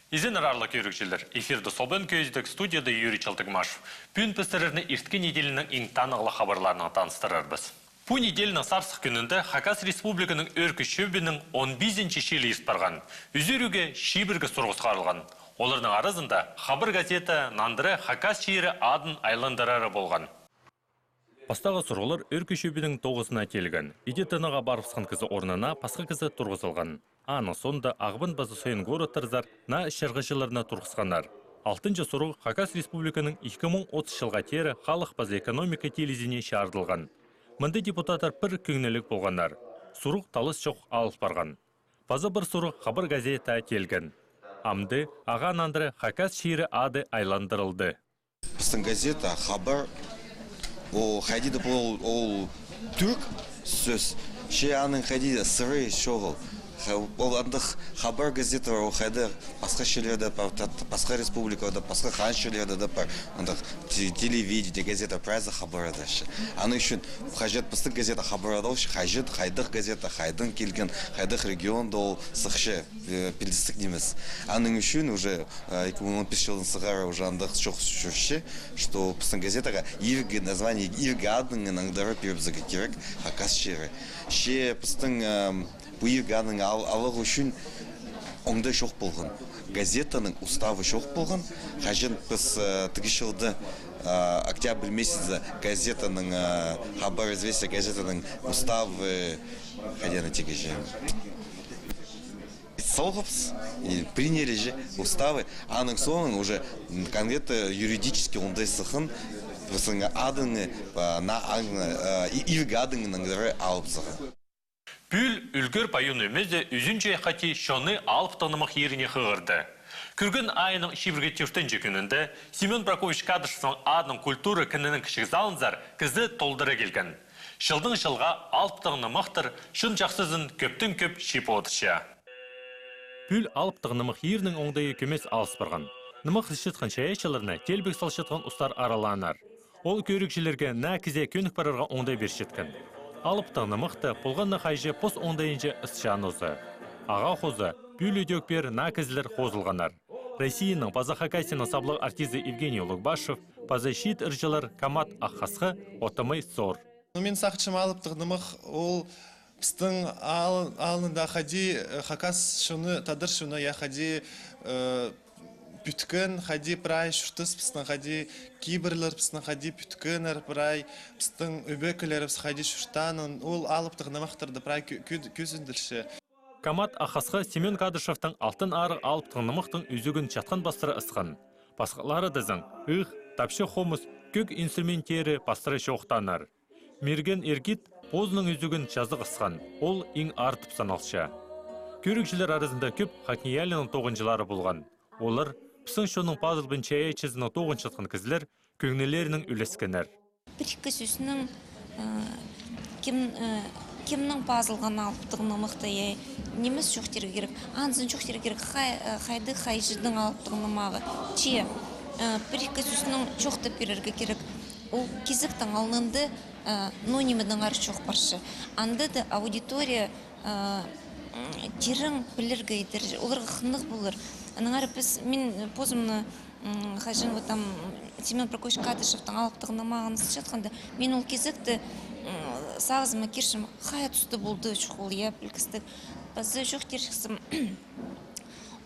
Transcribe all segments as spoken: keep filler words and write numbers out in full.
Изеннер, аарлығ кӧрігҷілер. Эфирде «Солбан кӧзідіг», студияда Юрий Чалтыгмашев. Пӱӱн піс сірерні ирткен неделяның иң танығлығ хабарларынаң таныстырарбыс. Пу неделяның сарсых кӱнінде Хакас Республиканың Ӧӧркі Чӧбінің он пизінҷі чилі ирт парған. Ӱзӱріге чибіргі сурығ сығарылған. Оларның аразында «Хабар» газета нандыра Хакас чирі адын айландырары полған. Пастағы сурығлар Ӧӧркі Чӧбінің тоғызына теелген. Иди тынағға парыбысхан кізі орнына пасха кізі турғызылған. Аның соонда Ағбан паза Союн городтарзар наа чарғыҷыларны турғысханнар. Алтынҷы сурығ Хакас Республиканың ікі муң отыс чылға теере халых паза экономика тилізіне чарыдылған. Мында депутаттар пір кӧңніліг полғаннар. Сурығ талас чох алыл парған. Паза пір сурығ «Хабар» газетаа теелген. Амды ағаа нандыра Хакас чирі ады айландырылды. Пістің газета «Хабар», ол хайди даа пол, ол тӱрк сӧс. Че аның хайди даа сыры чоғыл. Ха-, ол андағ «Хабар» газета, ол хайда пасха чирлерде пар, тат-, пасха республикаларда, пасха хан чирлерде дее пар. Андағ те-, телевидение, газета, прайзы «Хабар» адалча. Аның ӱчӱн хаҷан пістің газета «Хабар» адалча, хаҷан, хайдағ газета, хайдаң килген, хайдағ регионда ол сыхча, э, пілдістіг нимес. Аның ӱчӱн уже, э, ікі муң он пис чылдаң сығара уже андағ чох чӧрче, что пістің газетаға иргі название, иргі адынаң нандыра пирібізерге кирек, Хакас чирі. Че пістің, эм, пу иргі адынаң ал-, аларға ӱчӱн оңдай чох полған. Газетаның уставы чох полған. Хаҷан піс, э, тігі чылда, э, октябрь мезенде газетаның, э, «Хабар», «Известия» газетаның уставы, хайди аны тигізем, салғабыс, и приняли же уставы. Аның соонаң уже конкретно юридически оңдай сыххан, пістің адынаң, э, наа, аң-, э, и-, иргі адынаң нандыра алып сыххан. Пӱӱл «Ӱлгӱр» пайуун ӧмезі ӱзінҷі ай хати чонны алыптығ нымах ииріне хығырды. Кӱрген айының чибіргі тӧртінҷі кӱнінде Семён Прокопьевич Кадышевтің адынаң культура кінінің кічіг залынзар кізі толдыра килген. Чылдаң чылға алыптығ нымахтар чон чахсызын кӧптең кӧп чыып одырча. Пӱӱл алыптығ нымах иирінің оңдайы кӧмес алыс парған. Нымах ысчатхан чайаачыларны теелбек салчатхан устар аралааннар. Ол кӧрігҷілерге наа кізее кӧнік парарға оңдай пирчеткен. Алыптығ нымахты полған на хайҷы пос оңдайынҷа ысчаан уза. Ағаа хоза пӱӱл ідӧк пеер наа кізілер хозылғаннар. Россияның паза Хакасияның саблығ артизі Евгений Улугбашев паза чиит ырҷылар Камат Ах Хасха, Отымай Сор. Ну, мин сағынчам, алыптығ нымах ол пістің ал-, алнында хайди, э, хакас чоны, тадар чоны, я, хайди, э, пӱткен, хайди прай чуртас пістің хайди кибірлер, пістің хайди пӱткеннер, прай пістің ӧбекелерібіс хайди чуртаанын, ол алыптығ нымахтарда прай кӧ-, кӧ-, кӧзіділче. Камат Ах Хасха Семён Кадышевтің «Алтын Арығ» алыптығ нымахтың ӱзігін чатхан пастыра ысхан. Пасхалары тізең, ых, тапча хомыс, кӧк инструментері пастыра чоохтааннар. Мирген Иргит позының ӱзігін чазағ ысхан, ол иң артып саналча. Кӧрігҷілер аразында кӧп ХакНИИЯЛИ-ның тоғынҷылары полған. Олар пістің чонның пазылбин чайаачызынаң тоғынчатхан кізілер кӧңнілерінең ӱлескеннер. Пір-ікі сӧснең, э, кем, э, кемнің пазылған алыптығ нымахты, я, нимес чоохтирға кирек, анзын чоохтирға кирек, хай-, э, хайдағ хайҷыдың алыптығ нымағы. Че, э, пір-ікі сӧснең чоохтап пирерге кирек. Ол кизектің алнында, э, ну, нимедеңер чоох парча. Анда даа аудитория, э, м, тирең пілерге идер, оларға хынығ полар. Аннаңар піс, мин позымны, м, хаҷан вот там Семён Прокопьевич Кадышевтің алыптығ нымағын ысчатханда, мин ол кизекті, м, сағызыма кирчем, хай туста полды чох ол, я, пілгістіг. Паза чоохтирҷіксім,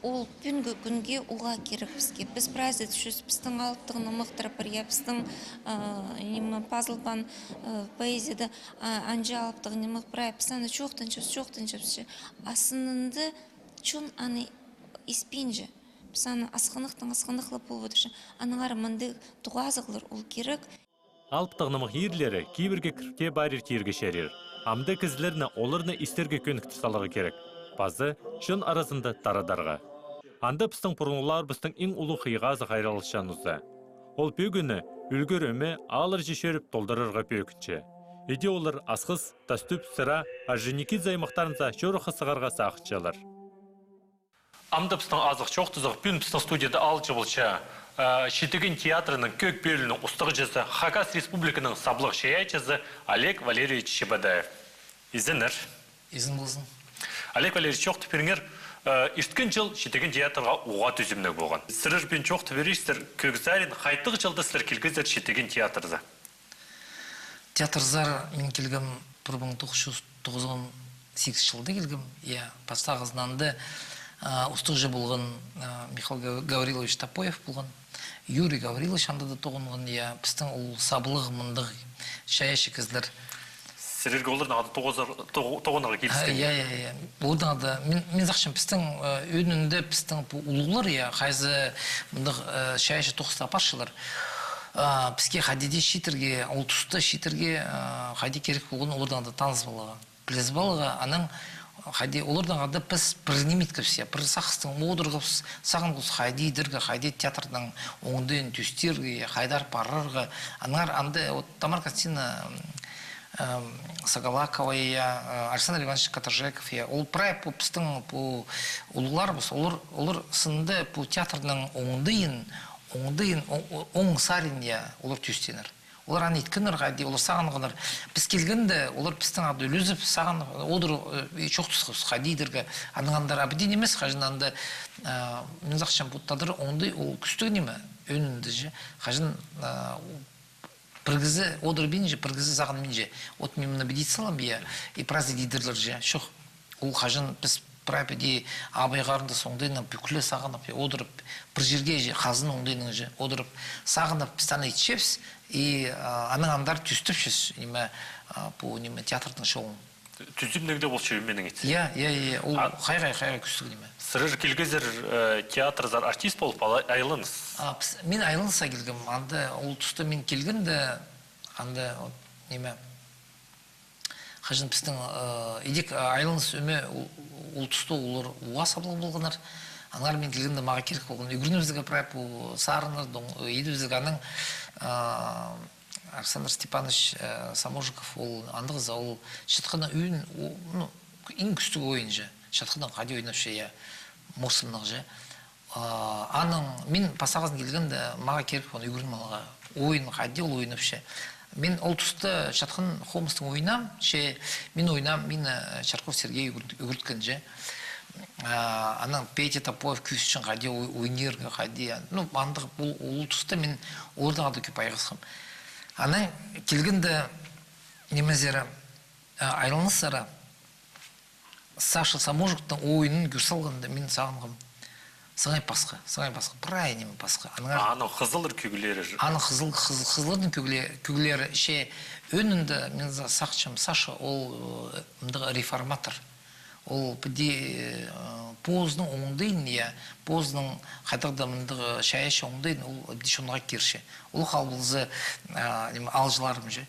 ол пӱӱнгі кӱнге уғаа кирек піске. Піс прайзы тіпчебіс, пістің алыптығ нымахтар пар, я, пістің, а, ниме, пазылбаан, а, поэзияда, а, анҷа алыптығ нымах прай. Піс аны чоохтанчабыс, чоохтанчабыс, че. А сынында чон аны испинче. Піс аны асхынахтаң асхынах ла полып одырча. Аннаңар мындағ тоғазығлар ол кирек. Алыптығ нымах иирлері кибірге кіріп тее парир тирге чарир. Амды кізілерні оларны истерге кӧніктір саларға кирек. Паза чон аразында тарадарға. Анда пістің пурунғыларыбыстың иң улуғ хыйғазы хайралчаан уза. Ол пӧгіні ӱлгӱр ӧме аалларҷа чӧріп толдырарға пӧгінче. Іди олар Асхыс, Тастӱп, Сыра, Орджоникидзе аймахтарынзар чорыхха сығарға сағынчалар. Амды пістің азых чоохтазығ, пӱӱн пістің студияда аалҷы полча, э, Читіген театрының кӧг пӧлиинің устағҷызы, Хакас Республиканың саблығ чайаачызы Олег Валерьевич Чебодаев. Изеннер. Изен ползын. Олег Валерьевич, чоохтап пиріңер, Э, ирткен чыл Читіген театрға уғаа тӱзімніг полған. Сірер пӱӱн чоохтап пирерзер, кӧг сарин, хайдағ чылда сірер килгезер Читіген театрзар? Театрзар мин килгем пір муң тоғыс чӱс тоғызон сигіс чылда килгем. Я, пастағызын анда, а, устағҷы полған, а, Михаил Гав-, Гаврилович Топоев полған. Юрий Гаврилович анда даа тоғынған, я, пістің ол саблығ мындағ чайаачы кізілер. Сірерге оларнаң даа тоғазар-, тоғы-, тоғынарға киліскен? Я, я, я. Оларнаң даа, мин, мин сағынчам, пістің, э, ӧӧнінде пістің пу улуғлар, я, хайзы мындағ, э, чайаачы тоғысха апарчалар. А, піске хайди дее чииттерге, ол туста чииттерге, а, хайди кирек полған, оларнаң даа таныс поларға, піліс поларға, анаң хайди оларнаң даа піс пір ниме иткебіс, я, пір сағыстаң одырғабыс, сағынғабыс, хайди идерге, хайди театрның оңдайын тӧстирге, я, хайдар парарға. Аннаңар анда, вот, Тамара Константиновна, м, эм, Сагалакова, я, э, Александр Иванович Катажеков, я, ол прай пу пістің пу улуғларыбыс, олар, олар сынында пу театрның оңдайын, оңдайын, о-, о-, оң сарин, я, олар тӧстееннер. Олар аны иткеннер хайди, олар сағынғаннар. Піс килгенде, олар пістең ады ӱлезіп, сағын одыр, э, и чоохтасхабыс, хайди идерге. Анаң андар абдин нимес, хаҷан анда, э, мин сағынчам, пу тадар оңдай, ол кӱстіг ниме, ӧӧнінде же. Хаҷан, э, пір кізі одырбинча, пір кізі сағынминча, вот мин мына піди ит салам, я, и прай идерлер же. Чох. Ол хаҷан піс прай піди абай харындас оңдайынаң пӱкӱле сағынып, я, одырып, пір чирге же, хазна оңдайынаң же одырып, сағынып, піс аны итчебіс, и, а, анаң андар тӧстепчебіс, ниме, а, пу, ниме, театрның чолын. Тӱзімніг дее полча, ӧменең итсе. Я, я, я, ол хайхай, хайхай кӱстіг ниме. Сірер килгезер, э, театрзар артист полып, алай айланыс? А, піс, мин айланысха килгем, анда ол туста мин килгенде, анда, вот, ниме, хаҷан пістің, э, идӧк, э, айланыс ӧме ол, ол туста олар уғаа саблығ полғаннар. Аннаңар мин килгенде, мағаа кирек полған ӱгренібізерге прай пу сарыннарны, э, идібізерге, анаң, э, Александр Степанович, э, Саможиков, ол андағ за, ол чатханның ӧӧн, о, ну, иң кӱстіг ойынҷы. Чатханнаң хайди ойнапча, я, морсымнағ же. А, анаң мин пастағызын килгенде, мағаа кирек полған ӱгреніп аларға, ойын хайди ол ойнапча. Мин ол туста чатхан хомыстаң ойнаам, че мин ойнаам, мині, э, Чарков Сергей ӱгрет-, ӱгреткен же. А, анаң Петя Топоев кӧзітчең хайди ой-, ойнирға, хайди, я. Ну, андағ ол, ол туста мин оларнаң даа кӧп айғасхам. Анаң килгенде, нимезер, а, айланысар, Саша Саможиктің ойынын кӧр салғанда, мин сағынғам, сыңай пасха, сыңай пасха, прай ниме пасха. Аннаңар аның хызыллар кӧглері же. Аның хызыл-, хыз-, хызылларның кӧгле-, кӧглері, че ӧӧнінде, мин за-, сағынчам, Саша ол, э, мындағ реформатор. Ол піди, э, позының оңдайын, я, позының хайдағ даа мындағ, э, чайаачы оңдайын, ол піди чонға кирче. Ол хал полза, э, ниме, аалҷыларым же.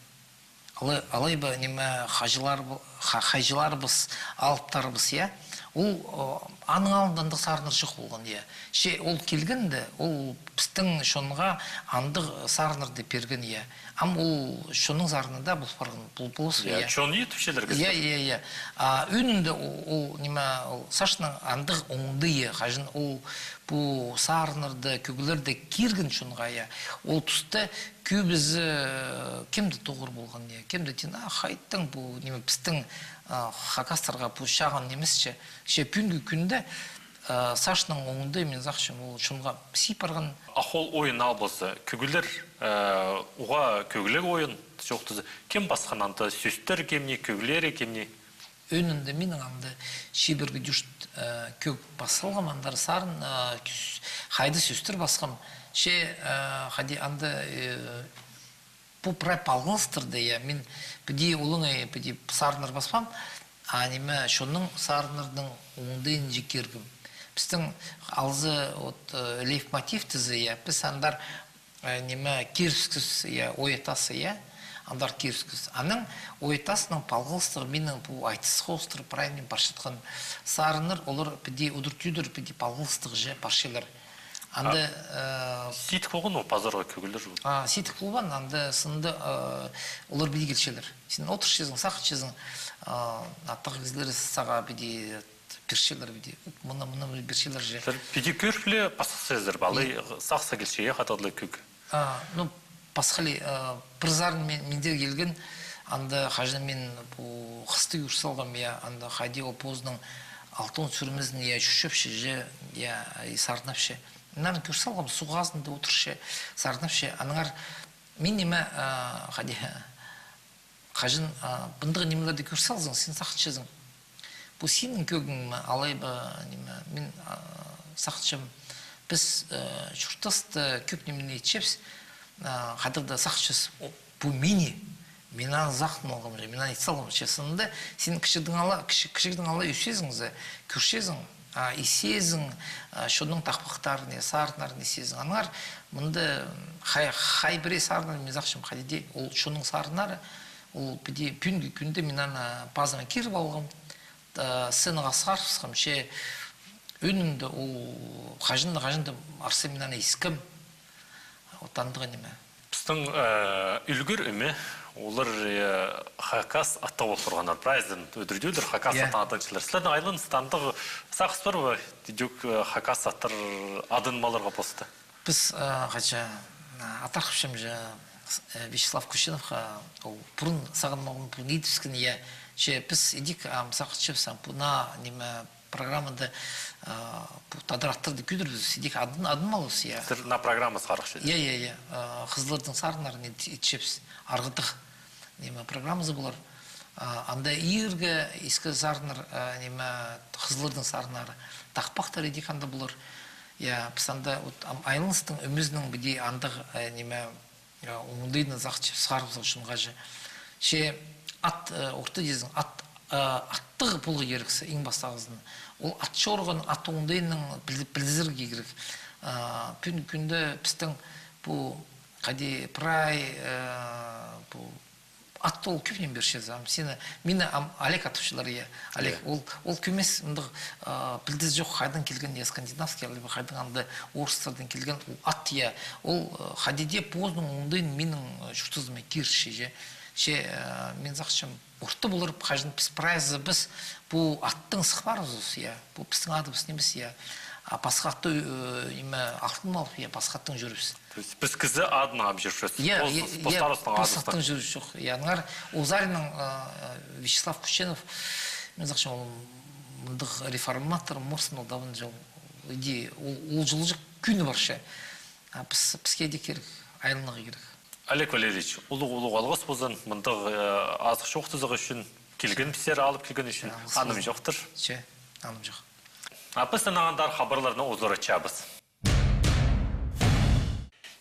Алай, алай ба, ниме, хаҷылар, ха-, хайҷыларыбыс, алыптарыбыс, я? Ол, о, аның алнында андағ сарыннар чох полған, я. Че ол килгенде, ол пістің чонға андағ сарыннарды пирген, я. Ам ол чонның сарынында пол парған, пол-, полыс, я, я. Чон итіпчелер кізі. Я, я, я. А ӧӧнінде ол, ол, ниме, ол Сашаның андағ оңдайы, хаҷан ол пу сарыннарда, кӧглерде кирген чонға, я. Ол туста кӧбізі, э, кем-де тоғыр полған, я, кем-де тиин, а, хайдаң пу, ниме, пістің, а, хакастарға пу чағын нимес че. Че пӱӱнгі кӱнде, э, Сашаның оңдайы, мин сағынчам, ол чонға сии парған. А ол ойын албазы, кӧглер, э, уғаа кӧглег ойын, чоохтаза, кем пасхан анда, сӧстер кемнің, кӧглері кемнің? Ӧӧнінде минің анда чибіргі дӱшт, э, кӧг пас салғам, андар сарын, э, кӱс-, хайди сӧстер пасхам. Че, э, хайди анда, э, пу прай палғалыстырды, я, мин піди олаңай, э, піди сарыннар паспаам, а ниме, чонның сарыннарының оңдайынҷа киргем. Пістің алза, вот, э, лейтмотив тізе, я, піс андар э, ниме, кирібіскебіс, я, ой атазы, я, андар кирібіскебіс. Анаң ой атазының палғалыстығ, минің пу айтыс хоостыра прай ниме парчатхан сарыннар, олар піди удур-тӧдір, піди палғалыстығ же парчалар. Анда, э, сидік полған ол пазарға кӧглер же. А, сидік полған, анда сынында, э, олар піди килчелер. Син одырчазың, сағынчазың, э, аттығ кізілер сағаа піди пирчелер піди. Мына, мына пирчелер же. Сірер піди кӧріп ле пасхазар ба, алай сағысха килче, я, хайдағ-да кӧг? А, ну, пасха ли, а, пір сарын мин, минде килген, анда хаҷан мин пу хысты кӧр салғам, я, анда хайди ол позының, алтон сӱрімізін, я, чурчапча, я, и сарнапча. Мин аны кӧр салғам, суғ хазында одырча, сарнапча. Аннаңар мин ниме, а, хайди, хаҷан, а, мындағ нимелерні кӧр салзаң, син сағынчазың. Пу синің кӧгің ме, алай ба, ниме, мин, а, сағынчам, піс, а, чуртаста кӧп нимені итчебіс, а, хайдағ-да сағынчабыс, о, пу мині, мин аны сағын алғам, мин аны ит салғам. Че сынында син кічігдең ала, кічі-, кічігдең ала ӧсчезің зе, кӧрчезің, а, исчезің, а, чонның тахпахтарын, я, сарыннарын исчезің. Аннаңар мында, м, хай, хай пірее сарыннар, мин сағынчам, хайди дее, ол чонның сарыннары, ол піди пӱӱнгі кӱнде мин аны пазыма киріп алғам, а, сценаға сығарыбысхам, че ӧӧнінде ол хаҷан-да, хаҷан-да арса мин аны искем. Вот андағ ниме. Пістің, э, ӱлгӱр ӧме, олар, э, хакас аттығ пол турғаннар. Прайзын ӱдӱр-ӱдӱр хакас, я, аттығ адалчалар. Сілернің айланыстың андағ сағыс пар ба? Тидюк, э, хакас аттар адын маларға посты. Піс, э, хаҷан, э, аттар хапчам же, э, Вячеслав Кученовха, ол пурун сағынмаан, пурун идібіскен, я, че піс идӧк, ам, сағынчабыс, ам, пу наа, ниме, программада, а, пу тадар аттарды кӧдірібіс, идӧк адын, адын малыбыс, я. Сірер наа программазы сығарчазар? Я, я, я. А, хызылларның сарыннарын ит-, итчебіс. Арғытығ, ниме, программазы полар. А, анда иргі, искі сарыннар, а, ниме, хызылларның сарыннары. Тахпахтар идӧк анда полар. Я, піс анда, вот, ам, айланыстың ӧмезінің піди андағ, а, ниме, я, оңдайын сағынчабыс сығарыбызарға чон хаҷан. Че ат, э, орта тизең, ат, э, аттығ поларға кирексің, иң пастағызын. Ол ат чорығын, ат оңдайын піл-, пілізерге кирек. Э, пӱӱнгі кӱнде пістің пу хайди прай, э, пу ат ол кӧп ниме пирче, ам, сині, мині, ам, Олег атапчалар, я. Олег, я, ол, ол кӧмес, мындағ, а, пілдізі чох, хайдаң килген, я, скандинавский, алай ба хайдаң анда орыстардаң килген, ол ат, я, ол, а, хайди дее позының оңдайын минің, а, чуртазыма кирче, че, че, а, мин сағынчам, орта полар, хаҷан піс прайзы піс пу аттаң сых парыбыс, я, пу пістің адыбыс нимес, я, а пасха атты, э, ниме, алтын алып, я, пасха аттаң чӧрібіс. То есть піс кізі адын ап чӧрчебіс. Я, пос-, я, я, постарыбыстың, пос адыбыстың аттаң чӧрчезің чох. Я, аннаңар ол саринның, а, Вячеслав Кученов, мин сағынчам, ол мындағ реформатор, морсым ол даван чыл. Иди, ол, ол чыл чох кӱні парча. А піс, піске дее кирек, айланарға кирек. Олег Валерьевич, улуғ-улуғ алғыс ползын, мындағ, э, азых чоохтазығ ӱчӱн, килген пістерні алып килген ӱчӱн. Я, алғыс ползын. Анымҷохтыр. Че, анымҷох. А піс аннаң андар хабарларны узаратчабыс.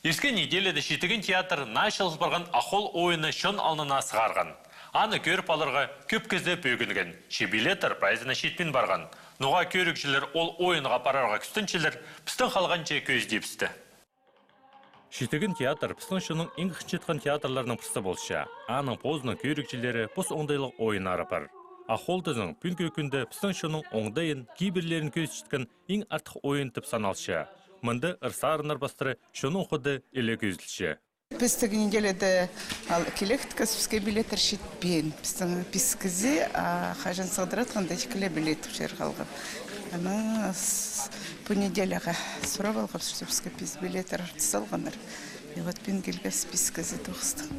Ирткен неделяда Читіген театр наа чыл парған «Ахол» ойынны чон алнына сығарған. Аны кӧріп аларға кӧп кізі пӧгінген, че билеттер прайзына читпин парған. Ноға кӧрігҷілер ол ойынға парарға кӱстенчелер, пістің халғанҷы кӧзідібісті. Читіген театр пістің чонның иң хынчатхан театрларының пірсі полча. Аның позының кӧрігҷілері, пос оңдайлығ ойыннары пар. «Ахол» тізең пӱӱнгі кӱнде пістің чонның оңдайын, кибірлерін кӧзітчеткен иң артых ойын тіп саналча. Мында ыр-сарыннар пастыра чонның ходы иле кӧзіділче. Пістің неделяда ал килектіг, піске билеттер читпин. Пістің пис кізі, а хаҷан сығдыратханда, ікі ле билет чир халған. Аны с-, пу неделяға сурап алғам, что піске пис билеттер артыс салғаннар. И вот пӱӱн килгебіс пис кізі тоғыстаң.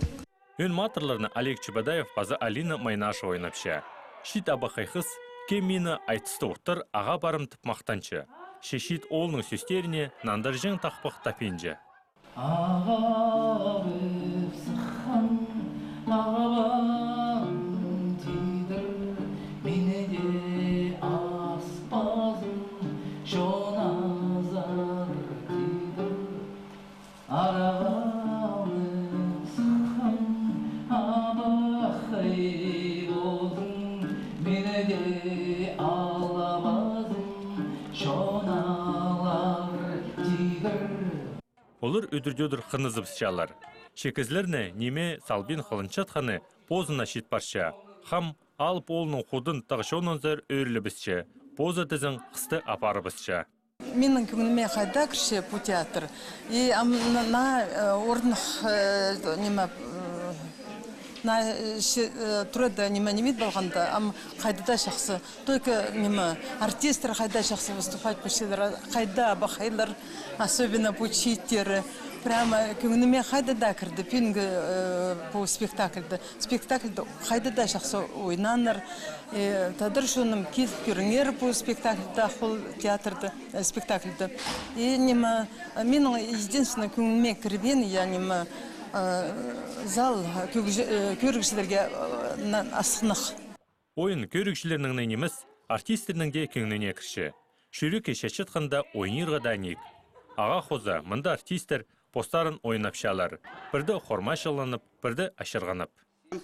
Ӧӧн матырларны Олег Чебодаев паза Алина Майнашева ойнапча. Чиит абахай хыс кем мині айтыста оттыр ағаа парим тіп махтанча. Че чиит оолның сӧстеріне нандырҷаң тахпах тапинча. Ағарып сыххан ағбан тидір, мині дее аспазын чон азар тидір. Арғалып сыххан абахай позың, мині дее албазың, чон алар тидір. Олар ӱдӱр-тӧдір хынызыбысчалар. Че кізілерні ниме салбин хылынчатханы позына чит парча. Хам алып оолның худын тағ чонынзар ӧрілібісче. Позы тізең хысты апарыбысча. Минің кӧңніме хайда кірче пу театр. И ам на, на, э, орнах, э, ниме, э, на, э, че, э, турада ниме ниме ит полғанда, ам хайда да чахсы. Только ниме, артисттер хайда чахсы выступать полчалар, хайда абахайлар, особенно пу чииттері. Прямо кӧңніме хайда даа кірді пӱӱнгі, э, пу спектакльді. Спектакльді хайда даа чахсы ойнааннар. Э, тадар чоным, киліп кӧріңер пу спектакльді, Ахол театрды, э, спектакльді. И ниме, э, минің единственное кӧңніме кірбеен, я, ниме, э, зал, кӧрігҷі-, э, кӧрігҷілерге, э, на-, асхынах. Ойын кӧрігҷілернің не нимес, артистернің дее кӧңніне кірче. Чӱрекке чатчатханда ойнирға даа ниик. Ағаа хоза, мында артистер постарын ойнапчалар. Пірде хормачыланып, пірде ачырғанып.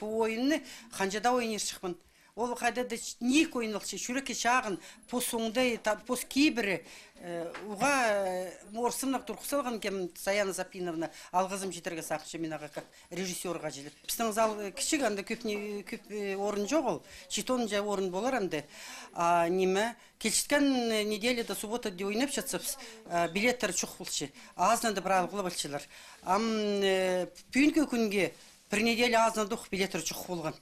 Пу ойынны ханҷа даа ойнирҷыхпын. Ол хайда даа ч-, ниик ойналча, чӱрекке чағын, пу соңдай, та-, пос кибірі, э, уғаа, э, орсымнах турғыс салған кем, Саяна Сапиновна, алғызым читерге сағынчам мин ағаа, как режиссёрға чіли. Пістің зал, э, кічіг, анда кӧп ни-, кӧп, э, орын чоғыл, читон ча орын полар анда. А, ниме, килчеткен, э, неделяда субботада ойнапчатсабыс, э, билеттер чох полча. Азынада прай алғылап алчалар. Ам, э, пӱӱнгі кӱнге пір неделя азынадох билеттер чох полған.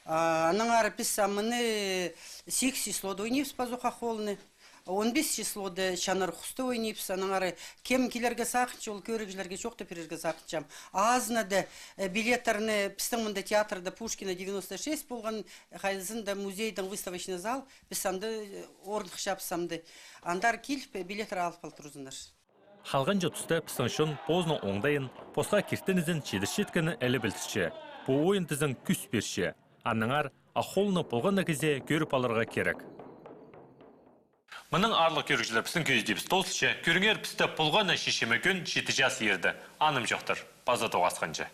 А, аннаңар піс ам мыны сигіс числода ойнибыс пазох Ахолны. Он пис числода Чанар Хуста ойнибыс. Аннаңар кем килерге сағынча, ол кӧрігҷілерге чоохтап пирерге сағынчам. Азынада, э, билеттерні пістің мында театрда Пушкина девяносто шесть полған, хайзында музейдің выставочный зал, піс анда, э, орнахчабыс амды. Андар киліп, э, билеттер алып ал турзыннар. Халғанҷы туста пістің чон позының оңдайын, посха киртінізін читірчеткені іле пілдірче. Пу ойын тізең кӱс пирче. Аннаңар Ахолны полған на кізее кӧріп аларға кирек. Мының, аарлығ кӧрігҷілер, пістің кӧзідібіс тоозылча. Кӧріңер пісті полған на шешеме кӱн читі час иирде. Анымҷохтар, паза тоғасханҷа.